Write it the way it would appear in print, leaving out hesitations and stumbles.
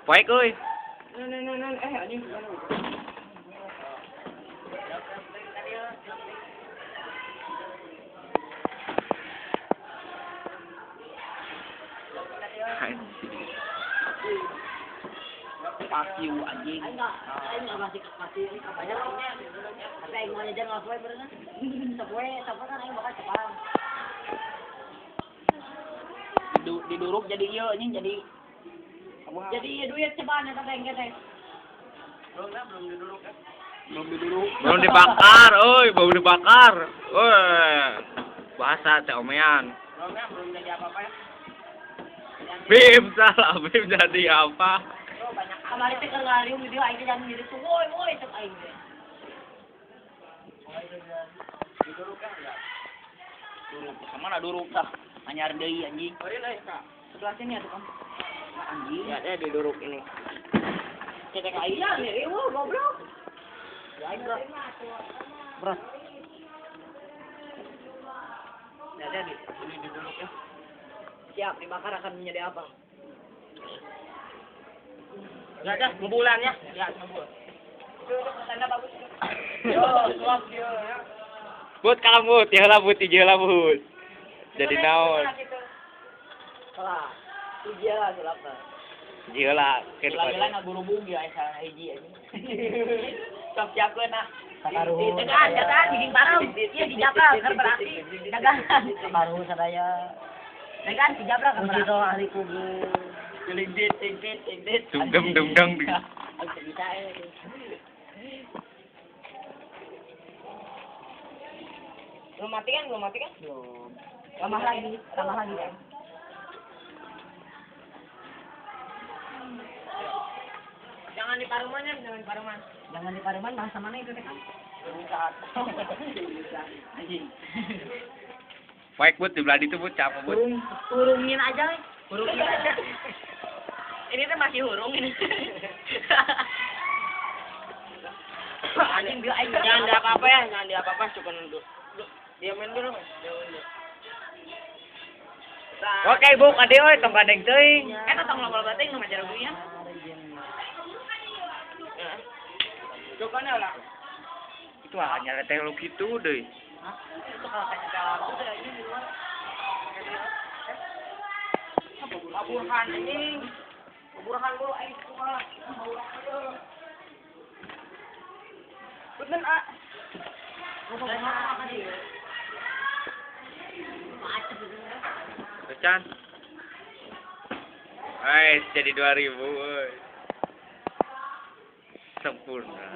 Poek euy. Nah, anjing. Anjing. Pakiu anjing. Aing enggak masih banyak. Tapi aing mau jajan langsung berenang. Sapoe, sapoe kan aing bakal cepang. Diduruk jadi ieu anjing jadi jadi duit ceban eta teh engke teh. Belum diduruk ya. Belum diduruk. Belum dibakar, euy, belum dibakar. Euy. Bahasa teh omean. Belum jadi apa-apa ya. Bim salah, Bim jadi apa? Kamari teh keur ngariung di dieu aing teh jangan diri tuh woi woi cek aing teh. Diduruk ya enggak? Duruk sama duruk tah. Anyar deui anjing. Beureun euy, Kak. Sebelah sini atuh, Kang. Anjing. Ya, dia diduruk ini. CTKI. Iya, nih, goblok. Ya aing berat. Berat. Ya, dia ini diduruk ya. Siap, dibakar akan menjadi apa? Enggak dah, ngebulan ya. Ya, ngebul. Itu tanda bagus. Yo, suap dia ya. But kalam but, ieu lah but, ieu lah but. Jadi naon? Salah. Hiji lah sulapna. Ieu lah Gila-gila ngagurubung ya salah hiji anjing. Sok siapkeun ah. Dagan, dagan, bikin parau. Iya dijabrak keur beraksi. Dagan. Baru sadaya. Dagan dijabrak keur beraksi. Kudu ahli kubur. Jelingdit, tingdit, tingdit. Dum dum dum dum. Bisa Belum mati kan? Belum mati kan? Belum. Tambah lagi kan. Jangan di paruman ya, jangan di paruman. Jangan di paruman, bahasa mana itu teh kan? Anjing. Baik but di belah itu but, capek but. Hurungin aja, weh. Hurungin aja. Ini teh masih hurung ini. Anjing bieu aing. Jangan di apa-apa ya, jangan di apa-apa, cukup dulu. Diamin dulu, diamin dulu. Oke, Bu, kade euy tong gandeng teuing. Eta tong loba-loba teuing nu majar ya. Cukup lah. Itu hanya teh lu kitu deui. Hah? Itu kalau kayak lagu teh ini di luar. Burhan ini. Burhan dulu aing kumaha. Punten ah. Can. Ais jadi 2000 euy. Sempurna.